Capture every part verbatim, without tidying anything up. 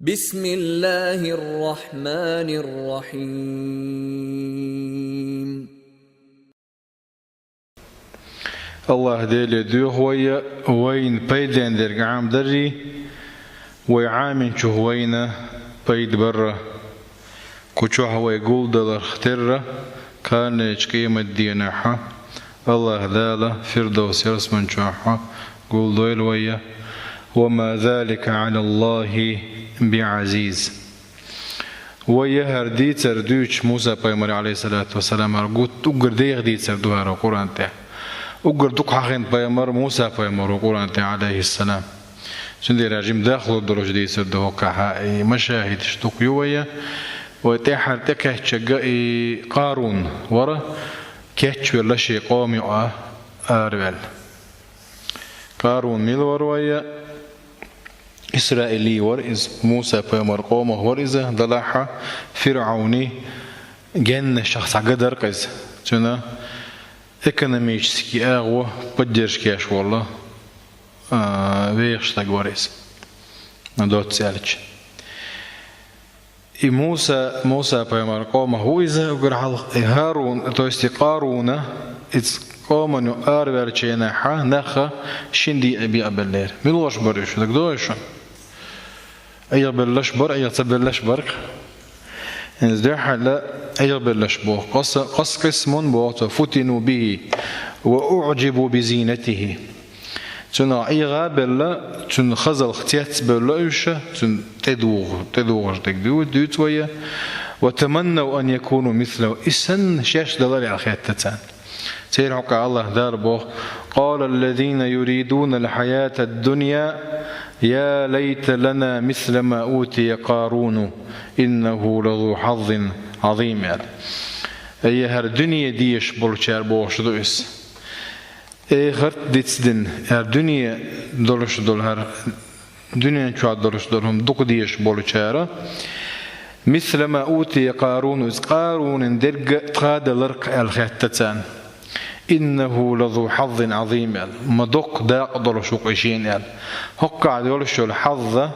بسم الله الرحمن الرحيم. АллахӀ Деле доьху вай, вайна пайденна дерг Ӏамадаррий, вай Ӏаминчух вайна пайда барра. Кху чохь вай гулдаларх терра, кханечу къематденахь АллахӀ Дала Фирдовс ялсаман чохь гулдойла вай. وما ذلك على الله بعزيز. Вай хӀара дийцар дуьйцуш Муса-пайхамар, Ӏалайхиссалату вассалам, хӀара гуттар а уггар деха дийцар ду хӀара Къуръан тӀехь. Уггар дукха хьахийна пайхамар Муса-пайхамар ву Къуръан тӀехь, Ӏалайхиссалам. Цундела жимма дахлур долуш дийцар ду хӀокхахь, и машахӀидаш дукха ю вай. Вай тӀаьххьара тӀекхаьччарг и Къарун вара, кечвелла шен къоман юкъа араваьлла. Къарун мила вара вай? Исраили вара иза, Муса-пайхамар къомах вара иза, делахь а ФирӀавни геннашах цхьа ган дара-кх иза. Цуьнан экономически агӀо поддержка еш волу, а, вехаш стаг вара иза. Доцца аьлча. И Муса, Муса-пайхамар къомах ву иза, уггар хьалха, и ХӀарун, то есть и Къаруна, иза къоман юкъа араваьллачу хенахь нах шина декъе бекъабеллера. Мила луш бара уьш, дагадогӀий шуна? Ӏехабелларш бара, Ӏеха ца белларш бара-кх. Иза дуьххьара Ӏехабелларш боху. قص-، قص-، قسم боху цо, فتنوا به وأعجبوا بزينته. Цунах Ӏеха а белла, цуьнан хазалх цецбевлла уьш, цуьнан тӀедугӀу-, тӀедугӀуш дерг ду-, дуьйцу вай. وتمنوا أن يكونوا مثله. И санна шаьш далар аьлла хетта царна. Церан хьокъехь АллахӀ Дала боху: قال الذين يريدون الحياة الدنيا يا ليت لنا مثل ما أوتي قارون إنه لذو حظ عظيم, аьлла. Ай, хӀара дуьне дезаш болчара бохуш ду иза. Эхарт дицдина, хӀара дуьне долуш долу, хӀара дуьнен чохь долуш долу хӀума дукха дезаш болчара, مثل ما أوتي قارون, иза Къарунан дерг а тхадалар-кх аьлла хетта царна. إنه لذو حظ عظيم, аьлла. Ма доккха дакъа долуш ву-кх и шена, аьлла. ХӀокхахь йолуш йолу хьазза,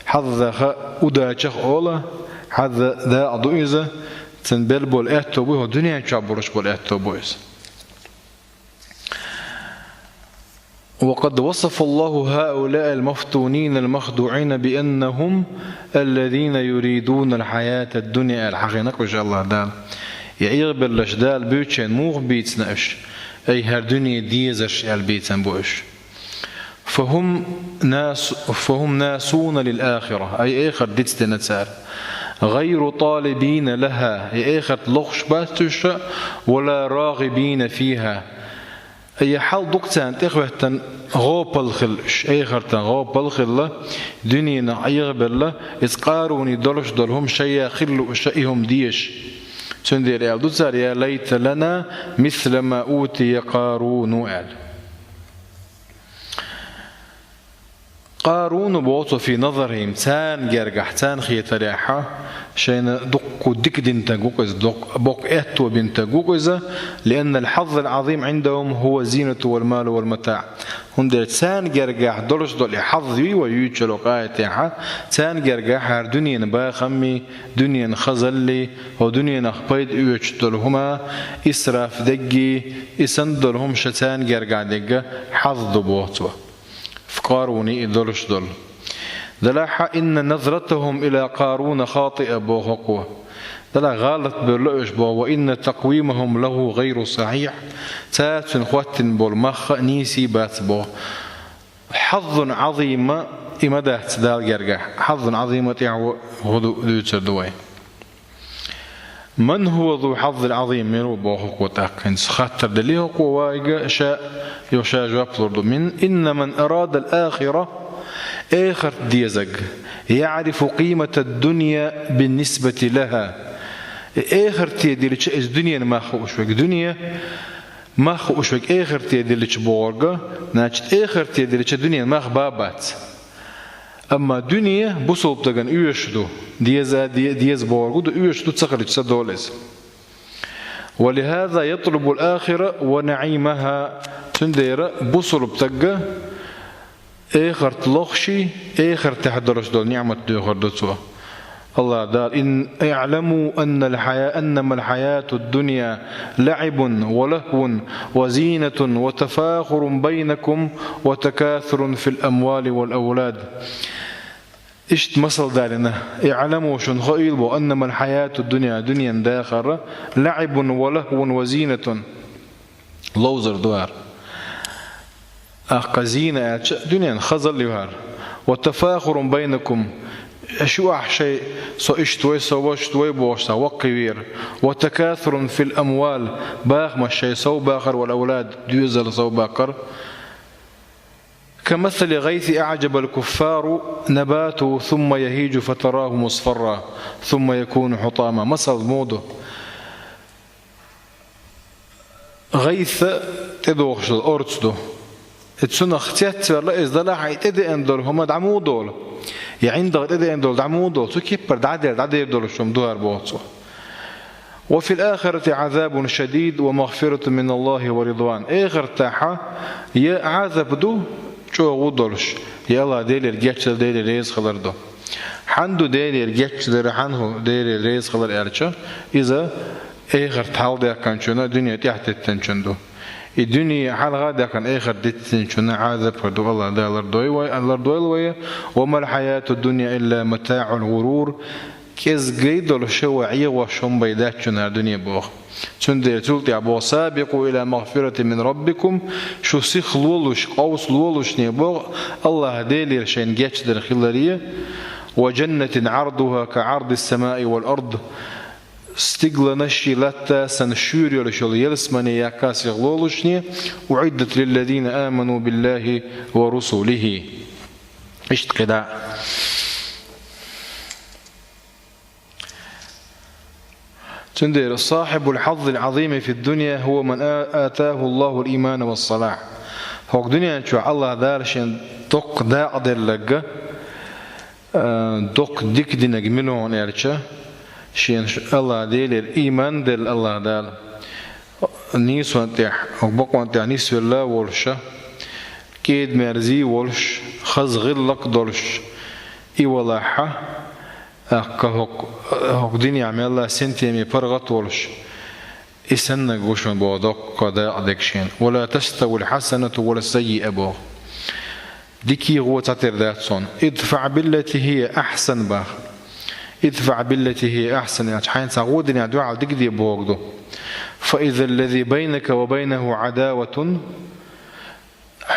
хьаззах а, удачах а олу, хьазза дакъа ду иза, цуьнан белла болу аьтто бу, хӀокху дуьнен чохь болуш болу аьтто бу иза. وقد وصف الله هؤلاء المفتونين المخدوعين بأنهم الذين يريدون الحياة الدنيا, аьлла хьахийна-кх уьш АллахӀ Дала. И Ӏехабелларш Дала буьйцучийн муха бийцина уьш? Ай, хӀара дуьне дезарш аьлла бийцина бу уьш. فهم ناس-، فهم ناسون للآخرة, ай, эхарт дицдина цара. غير طالبين لها, и эхарт лохуш бац уьш, ولا راغبين فيها. Ай, хьал ду-кх царна тӀехӀоьттина гӀопал хилла уьш, эхартан гӀопал хилла, дуьненах Ӏехабелла, иза Къаруни долуш долу хӀума шайна хила лууш, и хӀума дезаш. Цундела аьлла ду цара: يا ليت لنا مثل ما أوتي قارون, аьлла. Къарун боху цо في نظرهم, царна гергахь, царна хетарехь, шайна дуккха дика дина стаг ву-кх иза, док-, боккха аьтто бина стаг ву-кх иза, لأن الحظ العظيم عندهم هو الزينة والمال والمتاع. ХӀунда аьлча царна гергахь долуш долу и хьазз юй вай юьйцучу аятехь, царна гергахь хӀара дуьненан бахаммий, дуьненан хазаллий, хӀокху дуьненах пайда оьцуш долу хӀума, исраф деггий, и санна долу хӀума ша царна гергахь дегга хьазз ду боху цо. Къаруни и долуш долу. Делахь, إن نظرتهم إلى قارون خاطئة боху-кх. Делахь, гӀалат бевлла уьш боху, وإن تقويمهم له غير صحيح. Цара цуьнан хӀоттина болу мах а нийса бац боху. حظ عظيم и ма дац Дала гергахь. حظ عظيم тӀехь ву-, хӀу ду-, дуьйцур ду вай. من هو ذو الحظ العظيم, мила ву боху-кх тӀаккха, хӀинца хаттар делли хӀокхо вайга ша, йо, ша жоп лур ду. من، إن من أراد الآخرة, эхарт дезарг, يعرف قيمة الدنيا بالنسبة لها. Эхарте диллича иза дуьненан мах хууш верг, дуьне мах хууш верг эхарте диллича бохург, значит, эхарте диллича дуьненан мах бан бац. Амма дуьне бусалба стагана оьшуш ду, деза, де-, деза бохург ду, оьшуш ду, ца хилча ца долу иза. ولهذا يطلب الآخرة ونعيمها. Цундела бусалба стаг Эхарт лохший, эхартехь долуш долу ниъмат доьхур ду цо. АллахӀ Дала: «Ин, اعلموا أن الحياة، أنما الحياة الدنيا لعب ولهو وزينة وتفاخر بينكم وتكاثر في الأموال والأولاد». Иштта масал далийна: «اعلموا», шуна хоийла боху, «أنما الحياة الدنيا», дуьненан дахар, «لعب ولهو وزينة», ловзар ду хӀара. Аккха зина аьлча, дуьненан хазалла ю хӀара. «وتفاخر بينكم», шу ахь шайн, со иштта вай, со ваша вай бохуш цхьа ваккхий вер. «وتكاثر في الأموال», бахамаш шайн сов бахар, «والأولاد», доьзал сов бахар. «كمثل الغيث أعجب الكفار نباته ثم يهيج فتراه مصفرا ثم يكون حطاما». Масал муха ду? ГӀайса тӀедогӀуш долу орца ду. И цунах цецваьлла иза далахь, и тӀедеана долу хӀума дӀа муха долу? И ӀиндагӀа тӀедеана долу дӀа муха долу? Цу кеппара дӀаделла, дӀадер долуш хӀума ду хӀара боху цо. «وفي الآخرة عذاب شديد ومغفرة من الله ورضوان». Эхартахь я Ӏазап ду, чӀогӀа долуш, я АллахӀ Делера гечдар, Делера реза хилар ду. Хьан ду Делера гечдар, хьан ду Делера реза хилар аьлча, иза эхарт хьалдаьккхинчунна, дуьне тӀаьхьатеттинчунна ду. И дуьне хьалха а даьккхина, эхарт диттинчунна Ӏазап хир ду, АллахӀ Дала лардойла вай, лардойла вай. «وما الحياة الدنيا إلا متاع الغرور». КӀезггай долуш вай Ӏехош хӀума бен дац шуна хӀара дуьне боху. Цундела цул тӀаьхьа боху: «سابقوا إلى مغفرة من ربكم», шу сиха лолуш, къовса лолушне боху, АллахӀ Делера шайна гечдар хиларе, «وجنة عرضها كعرض السماء والأرض», стигланаш а, латта санна шуьйра йолуш йолу ялсамане яккха сиха лолушне, «أعدت للذين آمنوا بالله ورسله». Иштта кхидӀа. Цундела: «صاحب الحظ العظيم في الدنيا هو من آ-، آتاه الله الإيمان والصلاح». ХӀокху дуьнен чохь АллахӀ Дала шен доккха дакъа делларг, а, доккха дика динарг мила ву аьлча, шена ш-, АллахӀ Делера ийман делла АллахӀ Дала, нийсонан тӀехь, хӀокху бакъонан тӀехь нисвелла а волуша, кӀеда-мерза а волуш, хаза гӀиллакх а долуш, и валахьа, аккха хӀокху, хӀокху динехь мелла синтеме паргӀат а волуш, и саннарг ву шуна боху доккха дакъа дерг шена. «ولا تستوي الحسنة ولا السيئة», боху. Дикий гӀо цхьатера дац цунна. «ادفع بالتي هي أحسن», боху. «ادفع بالتي هي أحسن», яц, хьайна цхьа гӀо динехь дуьхьал дика де бохург ду. «فإذا الذي بينك وبينه عداوة»,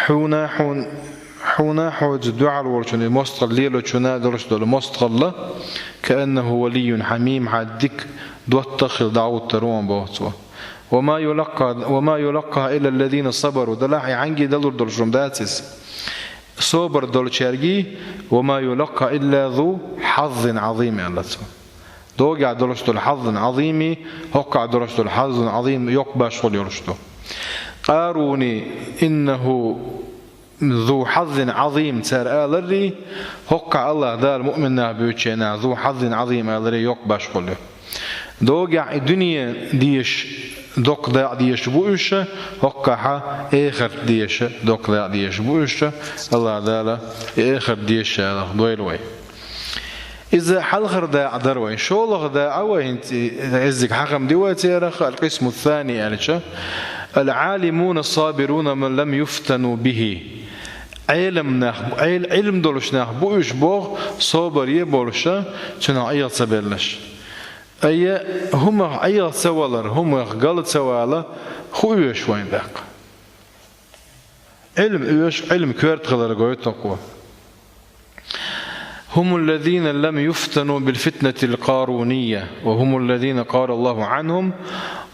хьуна, хьуна, хьуна хьоьца дуьхьал волчунна, и мостагӀалла лелочунна долуш долу мостагӀалла, «كأنه ولي حميم», хьан дика доттагӀа хилла дӀахӀуттур ву боху цо. «وما يلقى، وما يلقاها إلا الذين صبروا», далахь, и хьаьнге далур долуш хӀума дац иза. Собар долчаьрга, «وما يلقاها إلا ذو حظ عظيم», аьлла цо. Догахь долуш долу хьаззун Ӏазими, хӀокхахь долуш долу хьаззун Ӏазим йоккха башхалла йолуш ду. Къаруни, «إنه ذو حظ عظيم», цара аларий, хӀокхахь АллахӀ Дала муъмин нах буьйцучу хенахь, «ذو حظ عظيم» аларий йоккха башхалла ю. Догахь и дуьне дезаш доккха дакъа дезаш бу уьш, хӀокхахь эхарт дезаш доккха дакъа дезаш бу уьш, АллахӀ Дала и эхарт дезаш алах дойла вай. Иза хьалхара дакъа дара вайн. ШолгӀа дакъа вай хӀинца, иззиг хьахам ди вай церах, القسم الثاني аьлча: «العالمون الصابرون من لم يفتنوا به». Ӏелам нах, Ӏел-, Ӏилм долуш нах бу уьш боху, собаре болуша, цунах Ӏеха ца беллаш. Айя, хӀумах Ӏеха ца валар, хӀумах гала ца вала, хӀу оьшу вайн даккха? Ӏилм оьшу, Ӏилм коьрта хилар гойту хӀокхо. «هم الذين لم يفتنوا بالفتنة القارونية، وهم الذين قال الله عنهم: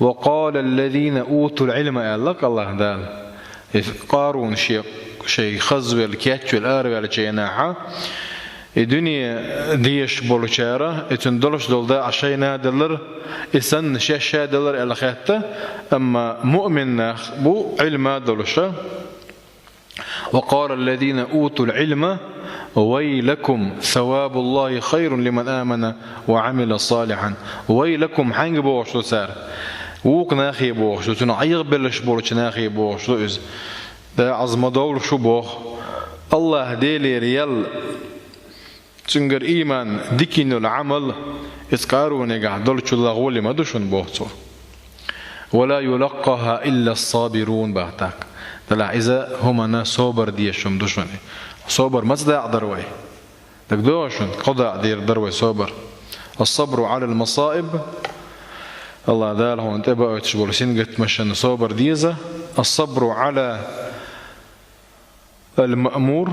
وقال الذين أوتوا العلم», аьлла АллахӀ Дала. И Къарун ше-, шайга хазвелла, кечвелла араваьллачу хенахьа, и дуьне дезаш болчара, и цуьнан долуш долу дакъа шайна а деллар, и санна шаьш а деллар аьлла хетта, амма муъмин нах бу Ӏилма долуша. «وقال الذين أوتوا العلم ويلكم ثواب الله خير لمن آمن وعمل صالحا». «ويلكم», хьаьнга бохуш ду цара? Вукху нахе бохуш ду, цунах Ӏеха беллаш болчу нахе бохуш ду иза. Да, аз ма довлу шу боху. Аллахь Делера ял, цуьнгара ийман, диканал Ӏамал, иза Къарунегахь долчул гӀоли ма ду шуна, боху цо. «Ва ла юлаккъаха илла ас-сабирун», бах тӀаккха. Делахь иза хӀуманна собар дезаш хӀума ду шуна. Собар маца дакъа дара вай? ДагадогӀий шуна, кхо дакъа дер дара вай собар. Ас-сабру Ӏалал масаиб, Аллахь Дала хьуна тӀе баойтуш болу сингаттамашна собар деза. Ас-сабру Ӏала ал-маъмур,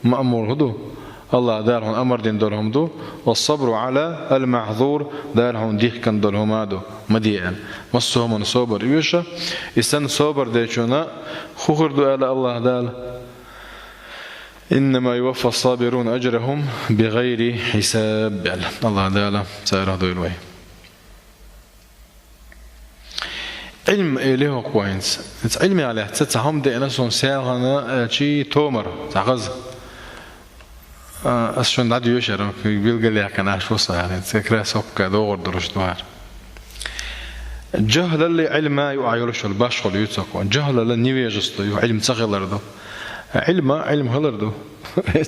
маъмур хӀун ду? Аллахь Дала хьуна амар дина долу хӀума ду. Ва ас-сабру Ӏала ал-маъзур, Дала хьуна дихкина долу хӀума ду. Ма де аьлла. Массо а хӀуманна собар оьшу. И санна собар дечунна хӀун хир ду аьлла Аллахь Дала? «Иннама юваффа ас-сабируна ажрахум бигайри хьисаб», аьлла. Аллахь Дала царах дойла вай. Ӏилма элира хӀокхо хӀинца. ХӀинца Ӏилмех лаьцна цхьа хӀума деана суна селхана, э, чи томар, цхьа хаза. А, ас шуна дӀадоьшу хӀара, билгалъяьккхина Ӏаш ву сан хӀара, хӀинца как раз хӀокху догӀур долуш ду хӀара. ЖахӀлаллий Ӏилмай юкъахь йолуш йолу башхалла ю цхьаъ. ЖахӀлалла невежество ю, Ӏилма ца хилар ду. Ӏилма, Ӏилма хилар ду.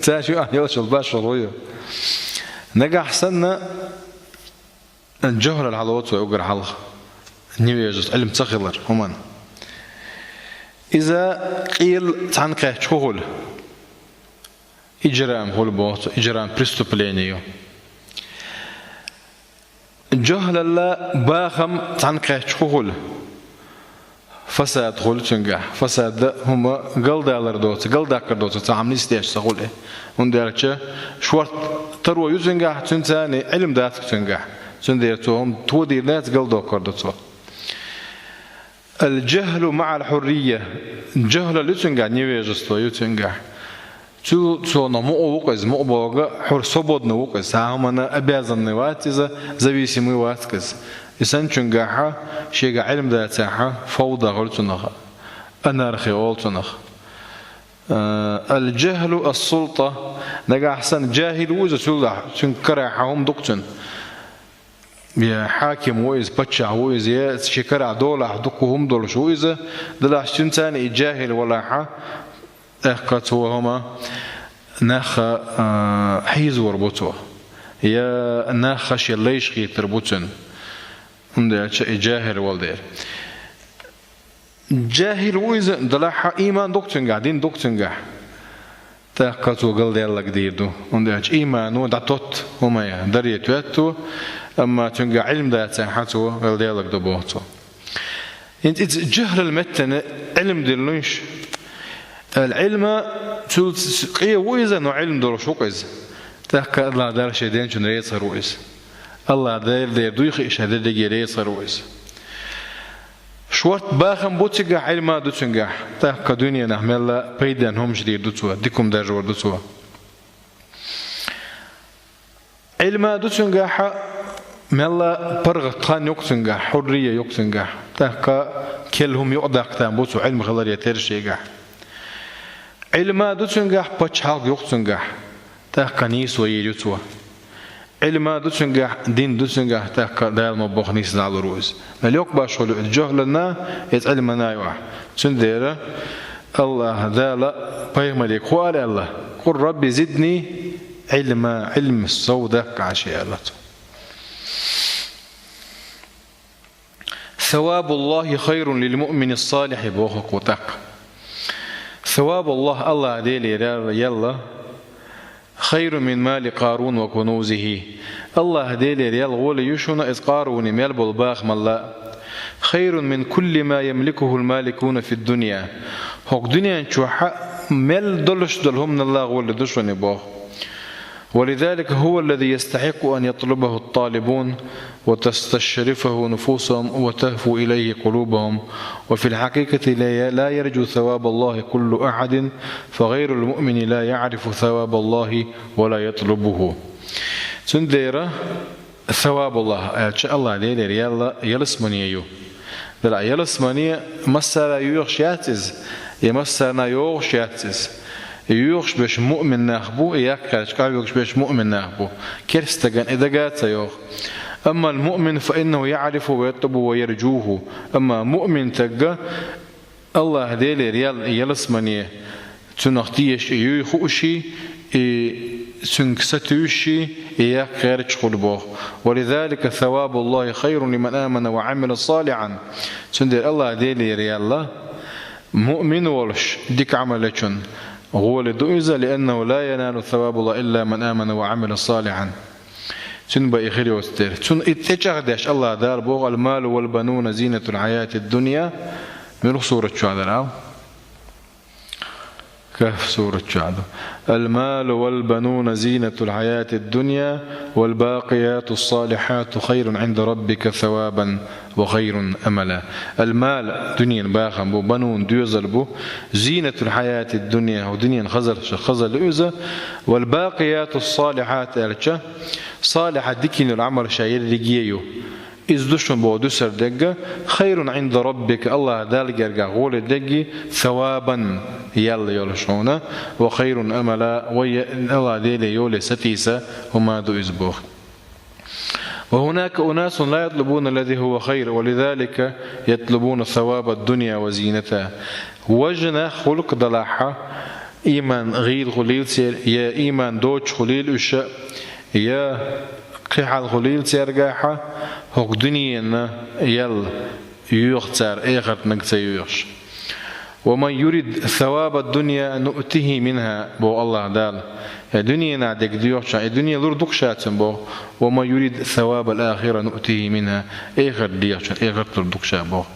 Цаьршинна юкъахь йолуш йолу башхалла ю. Нагахь санна, жахӀлалла хьалоцу вай уггар хьалха. Невежество, Ӏилма ца хилар хӀуманна. Иза къел цхьаьна кхаьчча хӀун хуьлу? Ижрам хуьлу боху цо, ижрам преступление ю. ЖахӀлалла бахам цхьаьна кхаьчча хӀун хуьлу? Фасад хуьлу цуьнгахь. Фасад дан хӀума галдалар доцу, галдаккхар доцу, цхьа хӀума нисдеш ца хуьлу. ХӀунда аьлча шорта таро ю цуьнгахь, цуьнца Ӏилма дац цуьнгахь. Цундела цо хӀума тодийр дац, галдоккхур ду цо. Ал-жахӀлу маӀал хьуррийя. ЖахӀлалла ю цуьнгахь, невежество ю цуьнгахь. Цу, цунах мукъа ву-кх иза, мукъа боху, хьур свободный ву-кх иза, цхьа хӀуманна обязанный вац иза, зависимый вац-кх иза. И санна цуьнгахь, шегахь Ӏилма дацахь, фавда хуьлу цунах, анархи олу цунах. Э, ал-жахӀлу ас-султӀа, нагахь санна жахӀил ву иза, цуьнга карахь хӀума ду-кх цуьнан. Я хьаким ву иза, паччахь ву иза, я шен карахь долахь дуккха хӀума долуш ву иза, делахь цуьнца и жахӀил валахь, тӀаккха цо хӀума нах, а, хьийзор бу цо, я нах шен лайш хийтар бу цуьнан, хӀунда аьлча и жахӀил волу дела. ЖахӀил ву иза, делахь ийман ду-кх цуьнгахь, дин ду-кх цуьнгахь. ТӀаккха цо галдаьлларг дийр ду, хӀунда аьлча иймано дӀатотту хӀума я, даре тоьтту, амма цуьнгахь Ӏилма дацахь, цо галдаьлларг ду боху цо. ХӀинца иза жахӀлалла меттана Ӏилма диллинаш. Ал-Ӏилма цул ц-, къе ву иза, но Ӏилма долуш ву-кх иза. ТӀаккха Аллахь Дала шен денчун реза хир ву иза. Аллахь Дала дер дуй хиъна шен дерриге реза хир ву иза. Шорта бахам бу цигахь, Ӏилма ду цуьнгахь, тӀаккха дуьненахь мелла пайденна хӀумаш дийр ду цо, дика хӀума даржор ду цо. Ӏилма ду цуьнгахь, мелла паргӀат хан ю-кх цуьнгахь, хьуррийя ю-кх цуьнгахь, тӀаккха керла хӀума юкъадаккха там бу цо Ӏилма хиларе терра шегахь. Ӏилма ду цуьнгахь, пачхьалкх ю-кх цуьнгахь, тӀаккха нийсо йийр ю цо. Ӏилма ду цуьнгахь, дин ду цуьнгахь, тӀаккха Дала ма боху нийса дӀалур ву иза. Мел йоккха башхалла ю иза жахӀлаллина, иза Ӏилмана юкъахь. Цундела Аллахь Дала пайхамаре хӀун ала аьлла: «Къул Рабби зидни Ӏилма», Ӏилма сов даккха Ӏаш аьлла цо. «Савабуллахи хайрун лил муъмини салихи», боху кху тӀаккха. «Савабуллах», Аллахь Делера ял, «хайрун мин мали Къарун ва кунузихи». Аллахь Делера ял гӀоли ю шуна иза Къаруни мел болу бахамалла. «Хайрун мин кулли ма ямликухул маликуна фид дунья». ХӀокху дуьнен чохь мел долуш долу хӀуманалла гӀоли ду шуна боху. «ولذلك هو الذي يستحق أن يطلبه الطالبون وتستشرفه نفوسهم وتهفو إليه قلوبهم، وفي الحقيقة لا، لا يرجو ثواب الله كل أحد، فغير المؤمن لا يعرف ثواب الله ولا يطلبه». Цундела савабуллах аьлча, Аллахь Делера ял ялсамане ю. Делахь ялсамане массара а йоьхуш яц иза, я массарна а йогӀуш яц иза. Йоьхуш берш муъмин нах бу, я яккхаьрча къахьоьгуш берш муъмин нах бу. Керста стагана и дага а ца йогӀу. «Аммал муъмин фа иннаху яърифу ва ятлубу ва ярджуху». Амма муъмин стаг Аллахь Делера ял ялсамане Цунах тешаш и юй хууши, и цунга сатуьйсуши, и яккха гӀерташ хула боху. «ولذلك ثواب الله خير لمن آمن وعمل صالحا». Цундела Аллах Делера ял, муъмин волуш дика Ӏамал дечун гӀоли ду иза, «لأنه لا ينال ثواب الله إلا من آمن وعمل صالحا». Цуьнан бан и хир йоцу дела. Цунна и тӀечӀагӀдеш Аллах Дала боху: «المال والبنون زينة الحياة الدنيا». Муьлха сурат чохь дара ал? Кахф сурат чохь ду. «المال والبنون زينة الحياة الدنيا والباقيات الصالحات خير عند ربك ثوابا وخير أملا». Ал-мал, дуьненан бахам бу, банун, доьзал бу, «زينة الحياة الدنيا», хӀу дуьненан хазарша хазалла иза, «والباقيات الصالحات» аьлча, салихьат дикина йолу Ӏамал ша ерриге ю. Иза ду шуна боху дуьсар дерг, «خير عند ربك», Аллах Далла гергахь гӀоли дерг, «ثوابا», ял йолуш хьуна, «وخير أملا», вай Аллах Деле йоле сатийса хӀума ду иза боху. «وهناك أناس لا يطلبون الذي هو خير، ولذلك يطلبون ثواب الدنيا وزينتها». Важа нах гӀуллакх далахьа, ийман гӀийла хуьлийла церан, я ийман доцуш хуьлийла уьш, я кхин хьал хуьлийла цаьргахьа, хӀокху дуьненан ял йоьху цара, эхартнаг ца йоьхуш. «ومن يرد ثواب الدنيا نؤته منها», боху Аллах Дала. Э, дуьненахь дерг доьхучунна, и дуьне лур ду-кх ша цунна боху. «ومن يرد ثواب الآخرة نؤته منها», эхарт доьхучунна, эхарт лур ду-кх ша боху.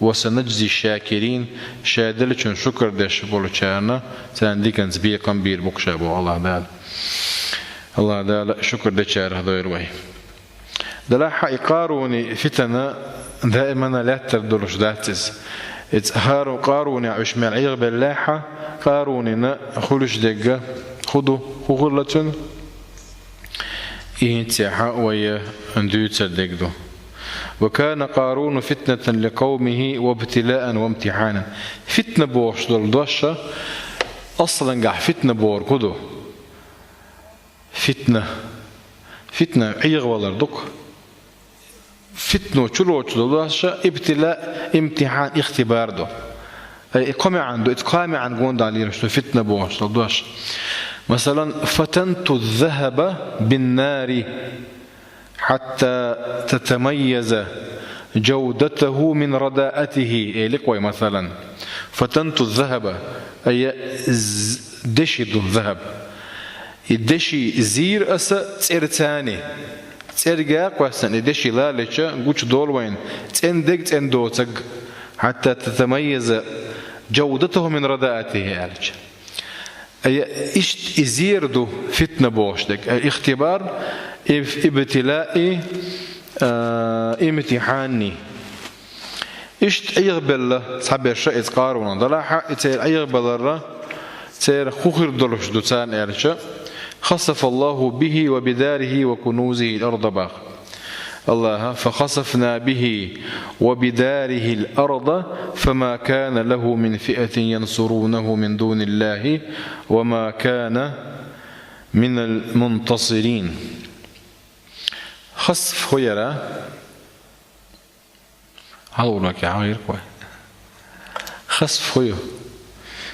«وسنجزي الشاكرين», ша деллачун шукар деш болчарна, царна диканца бекхам бийр бу-кх ша боху Аллах Дала. Аллах Дала шукар дечарах дойла вай. Делахь и Къаруни фитана даимана лаьттар долуш дац иза. Иза хӀара Къаруни уьш мел Ӏехабеллехьа, Къарунина хуьлуш дерг хӀун ду, хӀун хилла цуьнан? И хӀинцехьа вай дуьйцур дерг ду. «وكان قارون فتنة لقومه وابتلاء وامتحانا». Фитна бохуш долу дош, аслангахь фитна бохург хӀун ду? Фитна. Фитна Ӏехавалар ду-кх. Фитно чулоцуш долу дош ибтила, имтихан, ихтибар ду. Ай, и кхо маьӀна ду, иза кхо маьӀна гондахь лелаш ду фитна бохуш долу дош. Масалан, «فتنت الذهب بالنار حتى تتميز جودته من رداءته», элира вай, масалан. «فتنت الذهب», ай, з-, деши ду захаб. И деши зийра аса цӀерца. ЦӀерга кхоьссина и деши лалича, гучудолу вайна цӀена дерг, цӀена доцург, «حتى تتميز جودته من رداءته», аьлча. Ай, иштта и зер ду фитна бохуш дерг. Ай, ихтибар, иб-, ибтилаи, а, имтихани. Иштта Ӏехабелла цхьаберш иза Къарунах. Делахь и церан Ӏехабаларра церан хӀун хир долуш ду царна аьлча, «خسف الله به وبداره وكنوزه الأرض» боху Аллаха. «فخسفنا به وبداره الأرض فما كان له من فئة ينصرونه من دون الله وما كان من المنتصرين». Хасф хӀун яра? Хьалхара уроке хьахийра вай. Хасф хӀун ю?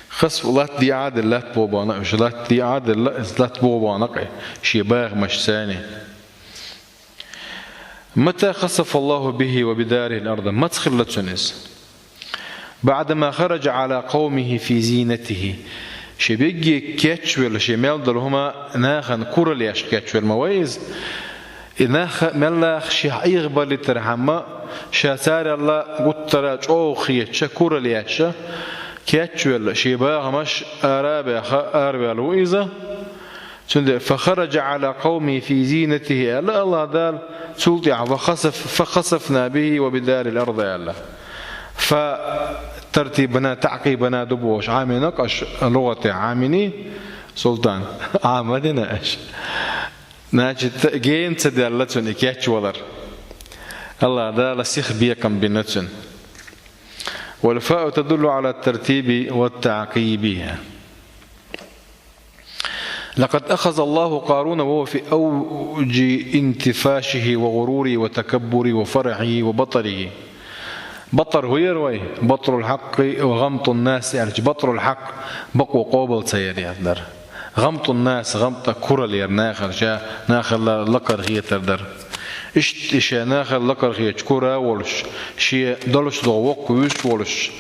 Хасф латта дӀа а делла, латта боху бахана, уьш латта дӀа а делла, иза латта боху бахана кхин, шен бахамаш царна. «متى خسف الله به وبداره الأرض», маца хилла цуьнан иза? «بعدما خرج على قومه في زينته». Шен бегге кечвелла, шен мел долу хӀума нахана куралла еш кечвелла ма вай иза. И нах меллаха шех Ӏехабалийтархьама, ша царел гуттара а чӀогӀа хеташ, куралла еш, кечвелла, шен бахамаш ара а баьхна, араваьлла ву иза. Цундела «فخرج على قومه في زينته» аьлла Аллах Дала, цул тӀаьхьа «وخسف، فخسفنا به وبداره الأرض» аьлла. «ف» тартибана, таӀкъибана ду бохуш, Ӏамийна-кх аша лугӀатехь, Ӏамийний, Султан? Ӏамийна аша. Значит, гена ца даьлла цуьнан и кечвалар. Аллах Дала сиха бекхам бина цуьнан. «والفاء تدل على الترتيب والتعقيب». «لقد أخذ الله قارون وهو في أوج انتفاشه وغروره وتكبره وفرحه وبطره». БатӀар хӀу яр вай? بطر الحق وغمط الناس аьлча, بطر الحق, бакъо къобал ца яр яхар дар. غمط الناس, гӀамтӀа курал яр нахал ша, нахал лакхара хетар дар. Иштта и ша нахал лакхара хетача кура волуш, шен долуш догӀу воккха вуьйш волуш,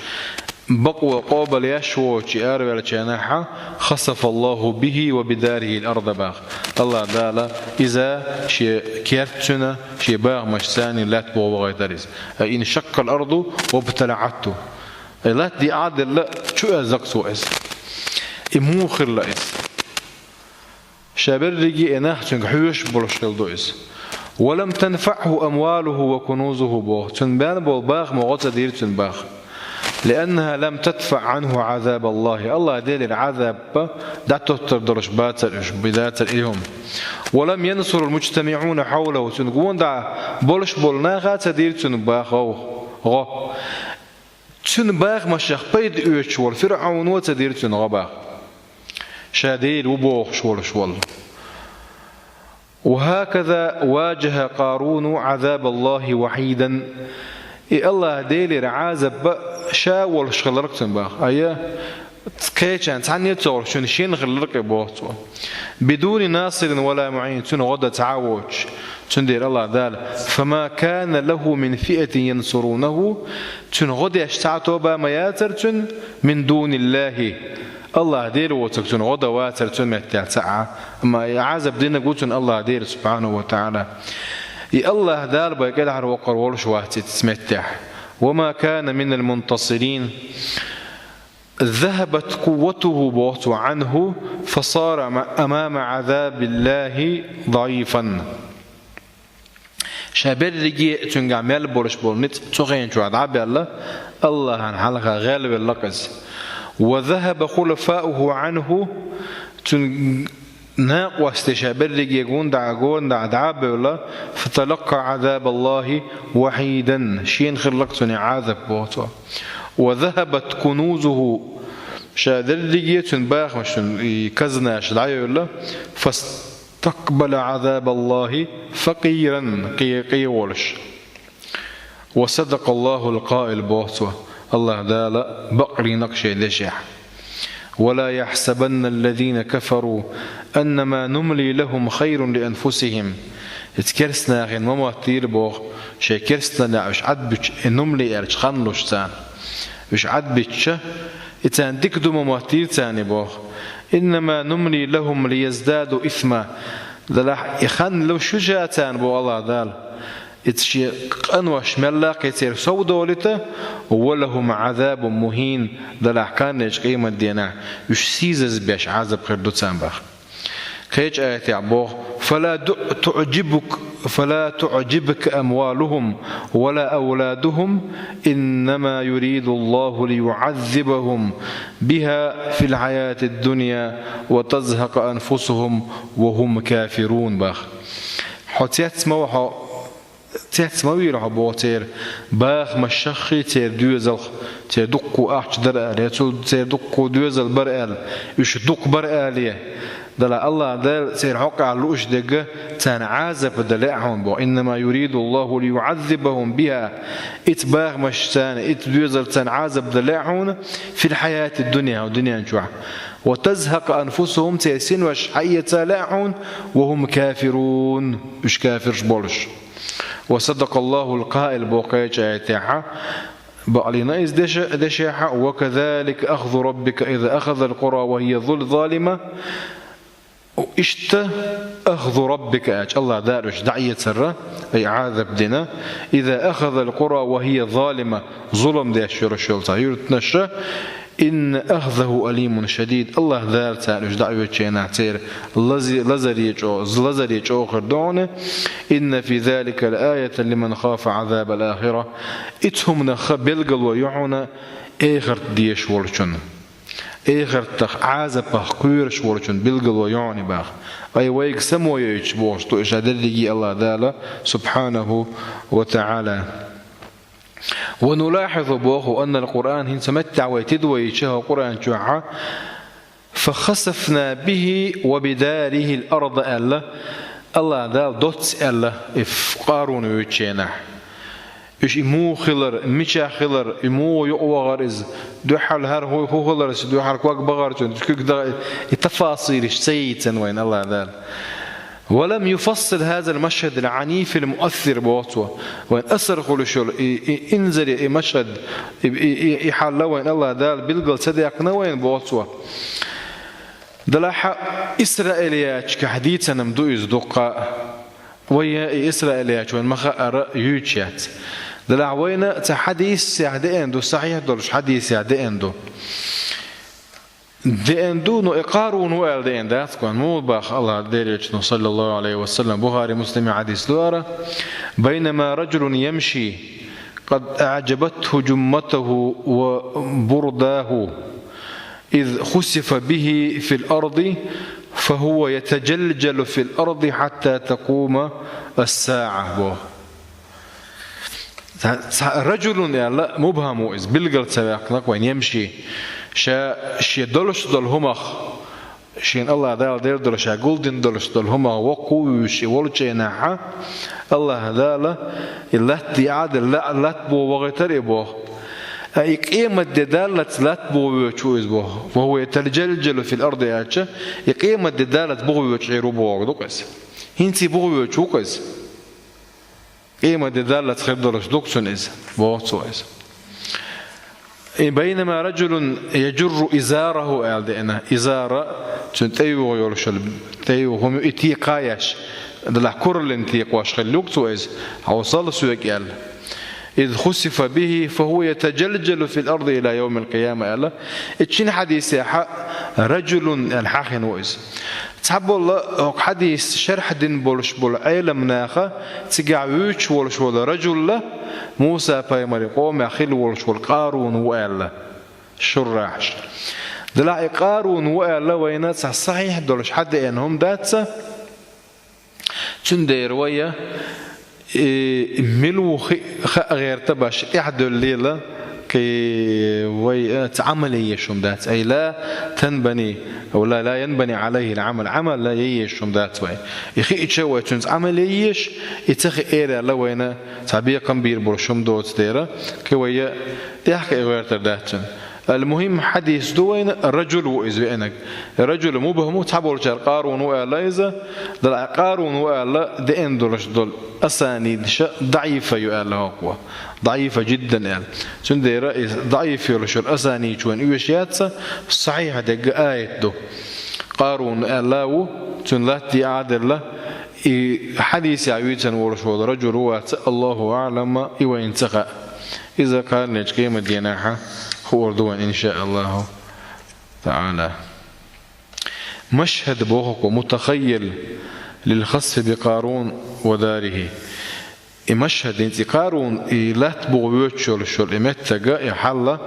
бакъо къобал еш воцучу араваьллачарна хьа, خسف الله به وبداره الأرض баха. АллахӀ Дала иза шен керта цуьнан, шен бахамашца лаьтта боху вахийтар иза. أي انشق الأرض وابتلعته. Ай латта диъа а делла, чу оьзза цо иза. И муха хилла иза? Ша берриге а нах цуьнга хьоьжуш болуш хилла ду иза. ولم تنفعه أمواله وكنوزه боху. Цуьнан бен болу бахам гӀо ца дийра цуьнан баха. لأنها لم تدفع عنه عذاب الله. АллахӀ Делера Ӏазап дӀатоттар долуш бацара уьш, бу дацара и хӀума. ولم ينصر المجتمعون حوله. Цуьнан гонахьа болуш болу наха ца дийра цуьнан баха гӀо. Цуьнан бахамашах пайда оьцуш волу ФирӀауно ца дийра цуьнан гӀо баха. Ша Дела ву бохуш волуш волу. وهكذا واجه قارون عذاب الله وحيدا. И АллахӀ Делера Ӏазап ша волуш хиларх цуьнан баха. Ай, кхечарна цхьанне а ца волуш, цуьнан шен хиларх и боху цо. بدون ناصر ولا معين, цуьнан гӀо дан цхьа а воцуш. Цундела АллахӀ Дала: فما كان له من فئة ينصرونه, цуьнан гӀо деш цхьа а тоба ма яцара цуьнан, من دون الله, АллахӀ Дела воцург цуьнан гӀо дан вацара цуьнан меттехь цхьа а. Амма и Ӏазап динарг ву цунна АллахӀ Дела, سبحانه وتعالى. И АллахӀ Дала бен кӀелхьарвоккхур волуш вац иза цу меттехь. وما كان من المنتصرين. ذهبت قوته боху цо عنه فصار أمام عذاب الله ضعيفا. Ша берриге а цуьнгахь мел болуш болу ницкъ цу хенахь чохь дӀа а баьлла, АллахӀана хьалха гӀелвелла-кх иза. وذهب خلفاؤه عنه, цуьнан накъостий ша берриге гуна дӀа, гуна дӀа дӀа а бевлла, فتلقى عذاب الله وحيدا, шена хилла-кх цунна Ӏазап боху цо. وذهبت كنوزه, ша дерриге а цуьнан бахамаш, цуьнан и казнаш дӀайевлла, فاستقبل عذاب الله فقيرا, къе-, къе волуш. وصدق الله القائل боху цо, АллахӀ Дала бакълийнарг шен дешехь. ولا يحسبن الذين كفروا أنما نملي لهم خير لأنفسهم. Иза керстанахана ма моттийла боху, шайн керстаналлехь уьш Ӏадбуьтуш, и нумли аьлча хан луш царна. Уьш Ӏадбуьтуш, и царна дика ду ма моттийла царна боху. إنما نملي لهم ليزدادوا إثما. Делахь и хан луш ю ша царна боху АллахӀ Дала. Иза шен къинош мелла а кхин церан сов долийта, ولهم عذاب مهين, делахь кханнечу къематдийнахь уьш сийсазбеш Ӏазап хир ду царна боху. Кхечу аятехь боху: فلا تعجبك فلا تعجبك أموالهم ولا أولادهم إنما يريد الله ليعذبهم بها في الحياة الدنيا وتزهق أنفسهم وهم كافرون боху. Хьо цец ма вахьо, цец ма вийла хьо боху церан бахамашах, церан доьзалх, церан дуккха ахча дара аьлла, я цул церан дуккха доьзал бара аьлла, уьш дукха бара аьлла. Делахь АллахӀ Дала церан хьокъехь лууш дерг царна Ӏазап дан лаьа хьуна боху. إنما يريد الله ليعذبهم بها. Иза бахамаш царна, иза доьзал царна Ӏазап дан лаьа хьуна, في الحياة الدنيا, хӀокху дуьнен чохь. وتزهق أنفسهم, церан синош хьаэца лаьа хьуна, وهم كافرون, уьш кафирш болуш. وصدق الله القائل боху кхечу аятехь, бакълийна иза деша-, дешехь: وكذلك أخذ ربك إذا أخذ القرى وهي ظل-, ظالمة. Иштта أخذ ربك аьлча, АллахӀ Дала уьш дӀаэцар, ай Ӏазап дина, إذا أخذ القرى وهي ظالمة, зулам деш йолуш йолу цхьа юьртанаш, إن أخذه أليم شديد, АллахӀ Дала царна уьш дӀаоьцучу хенахь церан лази-, лазаре чӀо-, лазаре чӀогӀа хир ду хьуна, إن في ذلك لآية لمن خاف عذاب الآخرة. Иза хӀуманах белгало ю хьуна эхарт дезаш волчун. Эхартах, Ӏазапах кхоьруш волчун билгало ю хьуна боху. Ай вайга самоевич бохуш ду и ша дерриге АллахӀ Дала, سبحانه وتعالى. ونلاحظ боху, أن القرآن, хӀинца меттехь вай тидам беш хӀокху Къуръан чохь, فخسفنا به وبداره الأرض аьлла, АллахӀ Дала доцца аьлла, и Къарун вуьйчу хенахь. Уьш и муха хилар, мичахь хилар, и муха юкъа вахар иза, дуьххьал хӀара хӀу-, хӀу хилар, дуьххьал ког бахар цуьнан, куьг даха, и тафасилаш ца йийцина вайна АллахӀ Дала. «ولم يفصل هذا المشهد العنيف المؤثر», боху цо. Вайн асар хуьлуш йолу и, и инзаре, и машхӀад, и, и, и, и хьал вайн АллахӀ Дала билгал ца даьккхина вайн, боху цо. Делахь исраилиятчигахь дийцина-м ду иза дуккха. Вай и исраилиятчу вайн ма хаара юьйцуш яц. Делахь вайна цхьа хьадисехь деана ду, сахьихь долуш хьадисехь деана ду. Деана ду, но и Къарун ву аьлла деана дац кхунна. Муха боху АллахӀ Делан Элчано, саллаллаху Ӏалайхи ва саллам, Бухари, Муслима хьадис ду хӀара: «بينما رجل يمشي قد أعجبته جمته وبرداه إذ خسف به في الأرض فهو يتجلجل في الأرض حتى تقوم الساعة», боху. Цхьа, цхьа ражулун аьлла мубхам ву иза, билгал ца ваьккхина вайн, ямши. Ша шен долуш долу хӀумах, шена АллахӀ Дала дер долу, ша гулдина долуш долу хӀумах воккха ву вуьйш и волчу хенахь, АллахӀ Дала и латта диъа а делла, ла-, латта буху вахийтар и, боху. А и къемат де даллалц латта буху воьдуш ву иза, боху. «وهو يتجلجل في الأرض» аьлча, и къемат де даллалц буху воьдуш Ӏийр ву бохург ду-кх иза. ХӀинца и буху воьдуш ву-кх иза. Къемат де даллалц хир долуш ду-кх цунна иза, боху цо иза. И «بينما رجل يجر إزاره» аьлла деана. Изара, цуьнан тӀеюху йолуш йолу, тӀеюху хӀума ю, и текхаеш, делахь кураллин текхош хилла ю-кх цо иза, хьовсал соьга аьлла. «إذ خسف به فهو يتجلجل في الأرض إلى يوم القيامة» аьлла. И шина хьадисехь ражулун аьлла хьахийна ву иза. Цхьаболу хӀокху хьадис шархь дина болуш болу Ӏеламнаха, цигахь вуьйцуш волуш волу ражулла Муса-пайхамаран къомехь хилла волуш волу Къарун ву аьлла, шуррахьаш. Делахь и Къарун ву аьлла вайна цхьа сахьихь долуш хьадеана хӀума дац-кх. Цундела вай, э, мила ву хи-, хаа гӀерта баш тӀаьхьадевлла, кхин вай, э, цхьа Ӏамал е езаш хӀума дац. «أي لا تنبني، أو لا، لا ينبني عليه العمل», Ӏамал е езаш хӀума дац вай. И хиъча вай цуьнца Ӏамал е езаш, и ца хиъна аьлла вайна цхьа бекхам бийр болуш хӀума доцу дела, кхин вай тӀаьхьа кхиа гӀертар дац цуьнан. Ал-мухӀим, хьадис ду вайна, ражул ву иза веанарг. Ражул мубхам ву, цхьаболчара Къарун ву аьлла иза, делахь Къарун ву аьлла деана долуш долу асанидаш даӀифа ю аьлла хӀокхо. ДаӀифа жиддан аьлла. Цундела иза даӀиф йолуш йолу асанид чу вайна оьшуш яц, сахьихь дерг аят ду. Къарун аьлла ву, цуьнан латта диъа а делла, и хьадисехь вийцина волуш волу ражул ву вац, Аллаху аӀлам, и вайна ца хаьа. Иза кхана лечу къематденахь хуур ду вайн, иншааллаху таӀала. «مشهد», боху-кх, «متخيل للخسف بقارون وداره». И машхӀад, хӀинца и Къарун, и латта буху воьдуш йолуш йолу и меттиг, и хьал,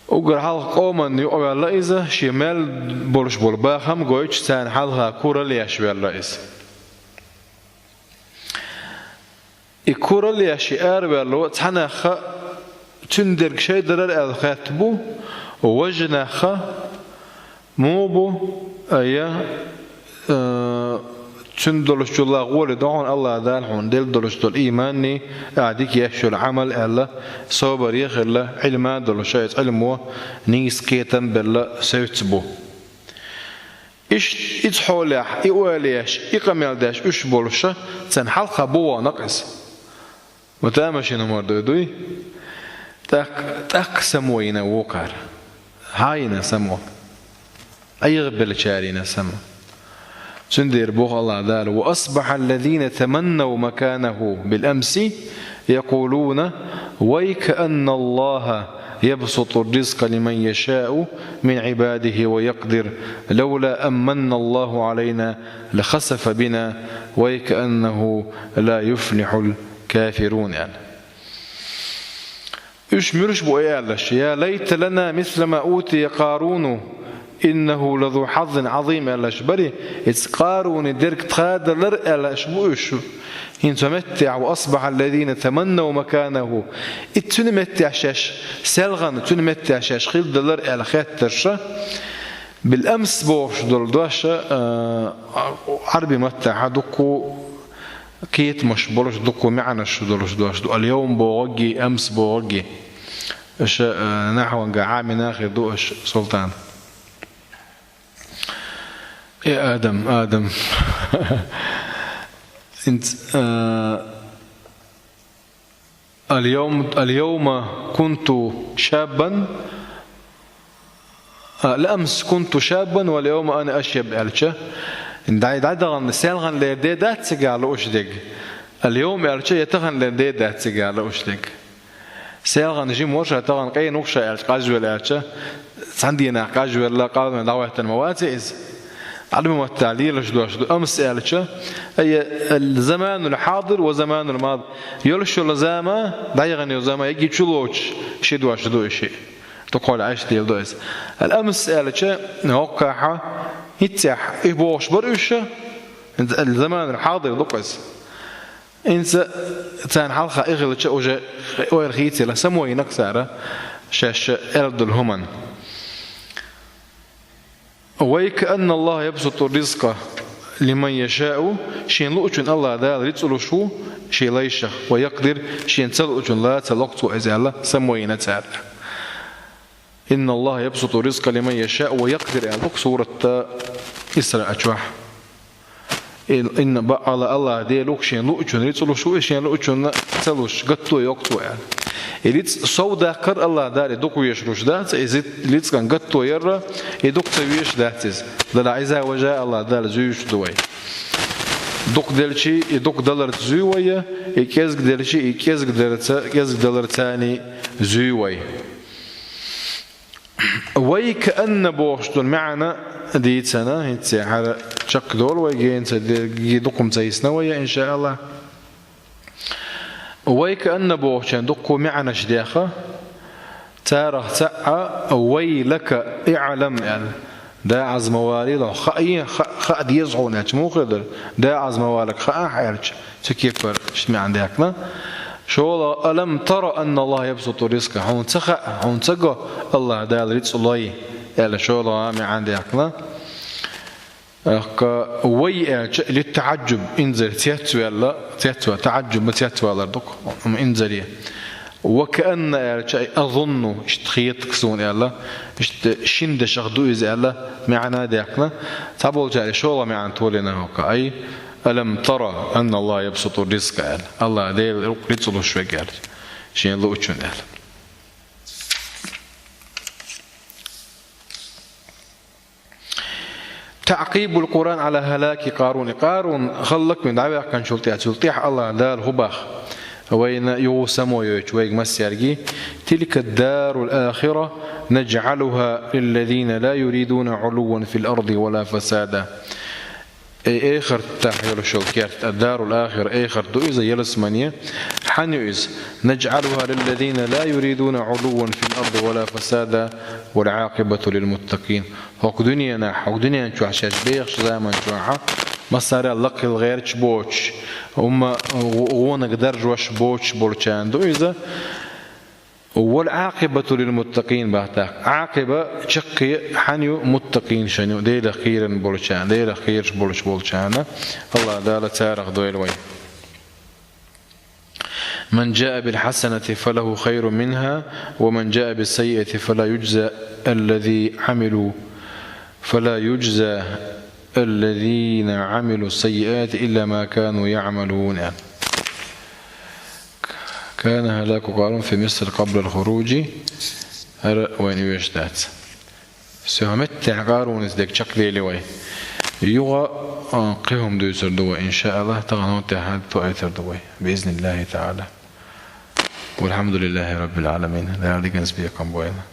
уггар хьалха къоманна юкъаваьлла иза, шен мел болуш болу бахам гойтуш, царна хьалха куралла еш ваьлла иза. И куралла еш и араваьлла цхьа нахха цуьнан дерг шайн дарара аьлла хетта бу, важа нахха муха бу, ая, э, цуьнан долуш чулла гӀоле ду хьуна, АллахӀ Дала хьуна делла долуш долу ийманний, ахь дика еш йолу Ӏамал аьлла, собаре а хилла, Ӏилма а долуш, шайца Ӏилмо нийса кхетам а белла, севцца бу. Иштта иза хьолехь, и ойла еш, и къамел деш уьш болуша, царна хьалха бу вахана-кх иза. Ма тамашийна хӀумар ду и, дуй? ТӀаккха, тӀаккха само йина вукхара. Хьан йина само? Ӏехабеллачара йина само. Цундела боху АллахӀ Дала: «وأصبح الذين تمنوا مكانه بالأمس يقولون ويكأن الله يبسط الرزق لمن يشاء من عباده ويقدر لولا أن من الله علينا لخسف بنا ويكأنه لا يفلح الكافرون», аьлла. Уьш муьлш бу и аьллаш: «يا ليت لنا مثل ما أوتي قارون إنه لذو حظ عظيم», аьллаш бари, иза Къаруни дерг тхадалар аьллаш бу уьш. ХӀинца меттехь: «وأصبح الذين تمنوا مكانه». И цуьнан меттехь шаьш селхана, цуьнан меттехь шаьш хилдалар аьлла хеттарша, «بالأمس» бохуш долу дош, а, Ӏарби маттахь дуккху Кхетамаш болаш, дукха маьӀнаш долаш дош ду. Аль-йовм бохаргеи, амс бохаргеи. Аша, э, нахьван Ӏамина хир ду аша, Султан. Э, Адам, Адам. Инц, э, اليوم، اليوم كنت شابا، а, الأمس كنت شابا واليوم أنا أشيب аьлча, дӀай-, дӀайдаханна селхан лер де дац цига лууш дерг. اليوم аьлча, я тахан лер де дац цига лууш дерг. Селхан жима вар ша, тахан къена ву ша аьлча, къажвелла аьлча, цхьан дийнахьа къажвелла, къалмел дӀахӀоьттина ма вац иза. Ӏилма маттахь лелаш дош ду. أمس аьлча, أي الزمان الحاضر وزمان الماضي. Йолаш йола зама, дӀаяхана йола зама, эггара чулоацаш ши дош ду и ши. ДукхагӀа Ӏайшат леладу иза. الأمس аьлча, хӀокхахьа, хӀинццехь, и бохаш бар уьш, الزمان الحاضر ду-кх иза. Инца царна хьалха и хилча уже ойла хийцийла, самойнак цара шаьш аьлла долу хӀуманна. ويكأن الله يبسط الرزق لمن يشاء, шен луучун Аллах Дала рицкъ луш ву шен лайшах, ويقدر, шен ца луучун лаца локху цо иза аьлла, самойна цара. إن الله يبسط الرزق لمن يشاء ويقدر аьлла ду-кх сурат Исраъ чохь. Ин-, инна ба-, Алла-, Аллах Дела ву-кх шен луучун рицкъ луш ву, и шен луучунна ца луш, гатто йоккху цо аьлла. И рицкъ сов даккхар Аллах Дала, и дукха вешалуш дац, и зи-, рицкъан гатто ярра, и дукха ца веш дац иза. Дала Ӏиза важа Аллах Дала зуьйш ду вай. Дукха делчи, и дукха даларца зуьй вай, и кӀезиг делчи, и кӀезиг дарца, кӀезиг даларцани зуьй вай. Вай каанна бохуш долу маьӀна дийцина, хӀинца хӀара чекхдолу вай, генца дерриге дукха ца йисна вай, иншааллахӀ. Вай каанна бохучун дуккха маьӀнаш деха, царах цхьаъ «Вайлака, иӀлам» аьлла. Да Ӏаза ма валийла, хаа, хаа, хаа деза хьуна аьлча, муха хир дара? Да Ӏаза ма валалаш, хаахь аьлча, цу кепара иштта маьӀна даьккхина. ШолгӀа: «Алам тара анна Аллаха ябсуту ризкъа». Хьуна ца хаьа, хьуна ца го Аллаха Дала рицкъ лой, аьлла, шолгӀа маьӀна даьккхина. ТӀаккха «вай» аьлча, литтаӀажжуб, инзаре цецваьлла, цецвала, таӀажжуб ма цецвалар ду-кх, амма инзаре. «Ва каанна» аьлча, «ай азунну», иштта хета-кх суна аьлла, иштта шина дешах ду иза аьлла, маьӀна даьккхина. Цхьаболчара шолгӀа маьӀна толийна хӀокху, ай «Алам тара анна Аллаха ябсуту ризкъа» аьлла. Аллаха Дела рицкъ луш верг аьлла, шен луучун аьлла. تعقيب القرآن على هلاك قارون. Къарун хӀаллаквина дӀаваьккхинчул тӀаьхьа, цул тӀаьхьа Аллаха Дала хӀун боху вайна юха самойойтуш вайга массаьрга: «تلك الدار الآخرة نجعلها للذين لا يريدون علوا في الأرض ولا فسادا». Э, эхартахь йолуш йолу керт, ад-дарул ахира, эхарт ду иза, ялсамани. Хьан ю иза? «نجعلها للذين لا يريدون علوا في الأرض ولا فسادا والعاقبة للمتقين». ХӀокху дуьненахь, хӀокху дуьнен чохь шаьш бехачу заман чохь, массара а лакхахь гӀерташ боцуш, хӀумма, гӀо-, гӀонах даржош боцуш болчарна ду иза. «Вал Ӏакъибату лил муттакъин» боху тӀаккха. Ӏакъиба чаккхе хьан ю? Муттакъинашна ю, Делах кхерам болчарна, Делах кхераш болуш болчарна. Аллаха Дала царах дойла вай. «من جاء بالحسنة فله خير منها ومن جاء بالسيئة فلا يجزى الذي عملوا، فلا يجزى الذين عملوا السيئات إلا ما كانوا يعملون». كان هلاك قارون في مصر قبل الخروج. ХӀара вайна веш дац. Со меттехь Къарунца дерг чекхдели вай. Юха, а, кхин хӀума дуьйцур ду вай, иншааллахӀ, тахана хӀун тӀехь тоуьйтур ду вай, биизниллахӀи таӀала. Валхьамдулиллахи раббил Ӏаламин. Дала диканца бекхам бойла.